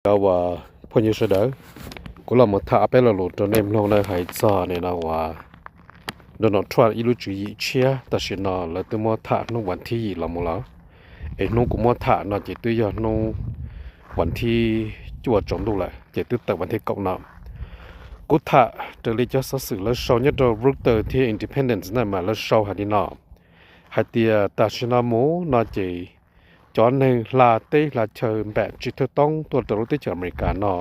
Ua, phooj ywg sawv daws, kuv los mus tham peb lo lus rau nej mloog na, hais txog nim no uas Donald Trump ib lub tswv yim tshiab tam sim no lawv twb muab tham hnub vas thib yim los mus lawm, es hnub kuv muab tham no ces twb yog hnub vas thib cuaj tsaus ntuj lawm ces twb tawm vas thib kaum no. Kuv tham raws li cov xov xwm lawv sau nyob rau Reuters thiab Independent na mas lawv sau hais li no, hais tias tam sim no mus no ces cov neeg hla teb hla chaw npam tsis thawj toob tuaj rau lub teb chaws Amelikas no,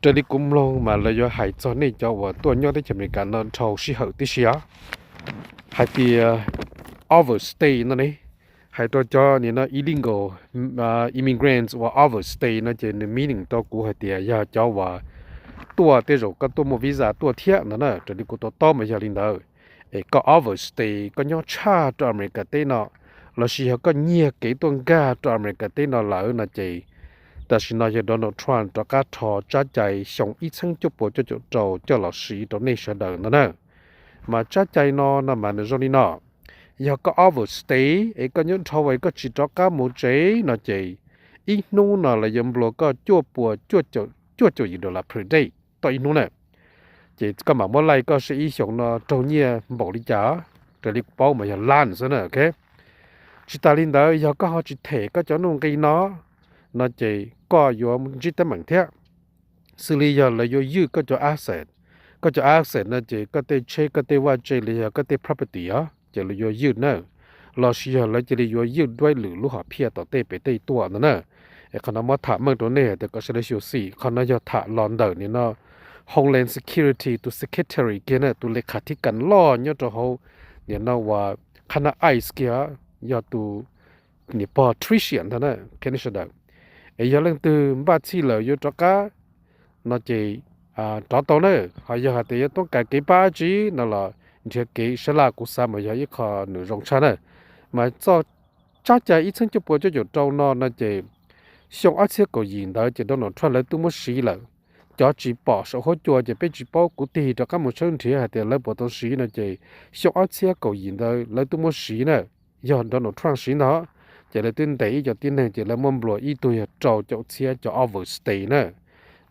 raws li kuv mloog mas lawv yuav hais txog nej cov uas tuaj nyob teb chaws Amelikas no dhau sij hawm tib si os, hais tias overstay no ne, hais rau cov nim no illegal immigrants uas overstay no ces nws meaning rau kuv hais tias yog cov uas tuaj tej zaum koj tuaj muaj visa tuaj thiab no na, raws li kuv to taub mas yog li ntawd. Es koj overstay, koj nyob tshaj rau Amelikas teb no, lossis yog koj nyiag kev tuaj nkag rau Amelikas teb no lawm no ces tam sim no yog Donald Trump rov qab rho tsab cai xyoo ib txheeb cuaj puas cuaj caum rau coj los siv rau nej sawv daws no na. Mas tsab cai no no mas nws zoo li no: yog koj overstay es koj nyob dhau es koj tsis rov qab mus tsev no ces ib hnub no lawv yuav nplua koj cuaj puas cuaj caum yim dollar per day toj ib hnub na. Ces koj mam muab laij koj seb ib xyoos no raug nyiaj npaum li cas, raws li kuv paub mas yog lab xwb na. Tsis tas li ntawd yog koj ho tsis them koj cov nuj nqi no, no ces koj yuav ntsib teeb meem thiab. Xws li yog lawv yuav ywj koj cov asset, koj cov asset no ces koj tej tsheb koj tej vaj tse los yog koj tej property os ces lawv yuav ywj na, lossis yog lawv cia li yuav ywj duab lwm lub hom phiaj tom tej pem tej tuaj no na. Es qhov no muab tham meej rau nej hais tias kom sawv daws xyuam xim, qhov no yog tham los ntawm nim no Homeland Security tus secretary kiag na, tus le kha thib kas loj nyob rau hauv nim no uas qhab nab ice kiag, yog tus niam pog Tricia ntag na, qhia nej sawv daws. Es yog leej twg npaj txhij lawm yuav rov qab no ces rov tau na, ho yog hais tias yuav toob kas kev pab dab tsi no los nrhiav kev sab laj, kuv xav mas yog ib qho nws zoo tshaj na. Mas txoj tsab cai ib txheeb cuaj puas cuaj caum rau no no ces xyoo ob txhiab kaum yim ntawd ces Donald Trump lawv twb muab siv lawm. Cov tsis pom saum huab cua ces peb tsis paub, kuv tig rov qab mus tshawb nrhiav hais tias lawv puas tau siv no ces xyoo ob txhiab kaum yim ntawd lawv twb muab siv na, yog Donald Trump siv ntag. Ces lawv twb ntes ib co tib neeg ces lawv muab nplua ib tug yog rau caum txhiab cov overstay na.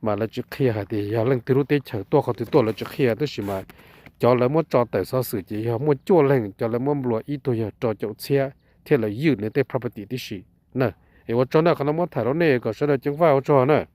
Mas lawv tsis qhia hais tias yog leej twg lub teb chaws tuaj qhov twg tuaj lawv tsis qhia, tab sis mas cov lawv muab tso tawm xov xwm ces yog muaj cuaj leeg cov lawv muab nplua ib tug yog rau caum txhiab thiab lawv ywj nws tej property tib si na. Es ua tsaug na, qhov no muab tham rau nej kom sawv daws ceev faj, ua tsaug na.